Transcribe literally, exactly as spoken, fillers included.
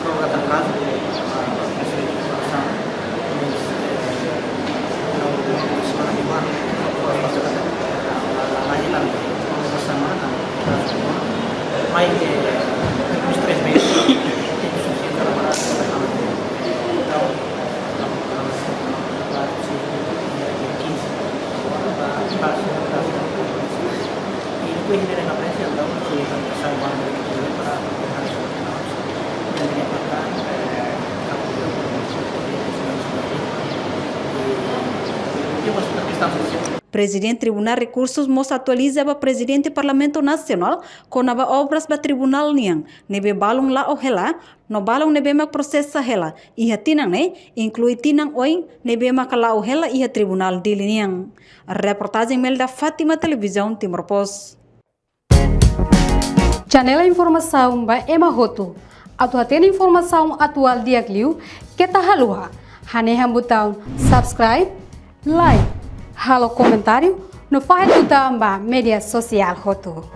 Kau kata prazo, ah, masih bersama. Terus, eh, kalau semana di luar, kalau masuk kata, eh, la, la, la hilang, kalau bersama, kan, prazo, mai, eh, terus tres meses, itu suficiente para, para, para, Prezidente Tribunál Rekursus mós atualiza ba Prezidente Parlamentu Nasionál kona-ba obras ba tribunál nian ne'ebé balun la'o hela, no balun ne'ebé mak prosesa hela iha tinan ne'e, inklui tinan oin ne'ebé maka la'o hela iha Tribunál Dili nian. Reportajen Melda Fátima, Televizaun Timor Post. Janela informasaun ba ema hotu. Atu hatene informasaun atuál di'ak liu, keta haluha hanehan butaun subscribe, like, halo komentáriu, no fahe tutan ba média sosiál hotu.